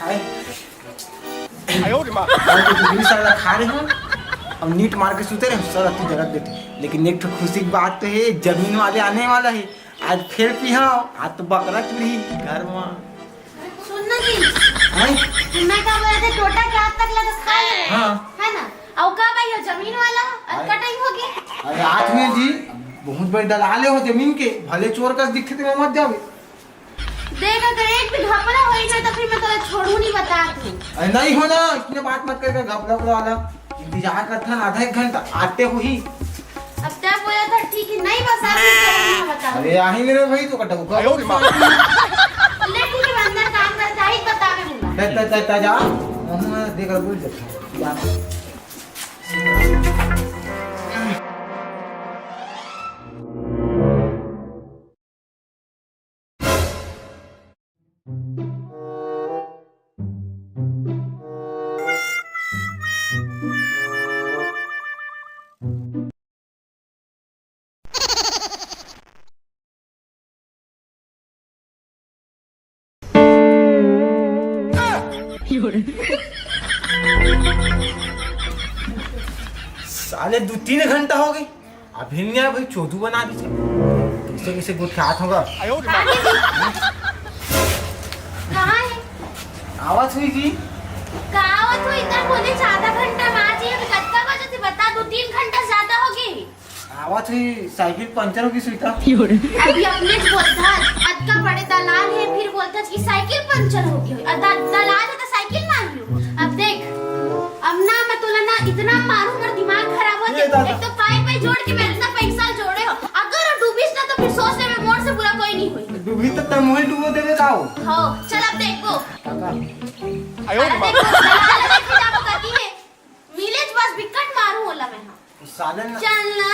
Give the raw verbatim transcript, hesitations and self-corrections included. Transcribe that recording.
आए। और तो दूसरी साला खा रहे हो, अब नीट मार के सुते रहे, साला तू जगत देते। लेकिन एक ठो खुशी की बात तो है, जमीन वाले आने वाला है। आज फिर पीहा, आज तो बकरा चुरी घर में। सुन ना जी, हैं? मैं का बोले थे, टोटा के हाथ तक लगा खा ले। हाँ। है ना? और का भाई, ये जमीन वाला, और अरे। कटाई होगी। अरे, आज में जी, बहुत बड़े दलाले हो जमीन के, भले चोर का दिखे तो मत जावे। देख, अगर एक भी घपला होई ना, तो फिर मैं तोला छोड़ू नहीं, बता तू। अरे नहीं हो ना, इतने बात मत कर, घपला उपला वाला इंतजार करता ना, आधा एक घंटा आते हुई। अब तय बोला था, ठीक है, नहीं बसा, फिर तो नहीं बता। अरे, आ ही नहीं रहे भाई, तो कटा हुआ। ले, ठीक है, मैं अंदर काम कर, जा ही बता के दूंगा। तय, तय, तय, तय, जा। हम देख रहे, बोल देता हूँ। जा। साले दू तीन घंटा हो गए, अभी नहीं आया भाई, चोदू बना दीजिए। कैसे कैसे गोठियात होगा। कहाँ है? आवत हुई जी। का आवत हुई? इतना बोले आधा घंटा में आ जाइए, अभी कतका बजे थे बता, दो तीन घंटा ज्यादा हो गए। आवत हुई, साइकिल पंचर होगी सुईता। अभी अपने बोलता, अतका बड़े दलाल है, फिर बोलता कि साइकिल पंचर हो गई। अ, द-, दलाल है तो साइकिल मांग लो। अब देख, अब ना मैं तोला ना इतना मारू, मोर दिमाग खराब हो ये जाए। दादा। एक तो पाई पाई जोड़ के मैं इतना पैसा जोड़े हो, अगर वो डूबीस ना तो फिर सोच ले, मैं मोर से बुरा कोई नहीं हुई। डूबी तो तमोही डूबो देवे का हो। हो, चल अब देखबो। काका। अब देखबो, दलाल लेके जाबो काकी है। मिले तो बस बिकट मारू होला मैं, हाँ। साले ना। चल ना।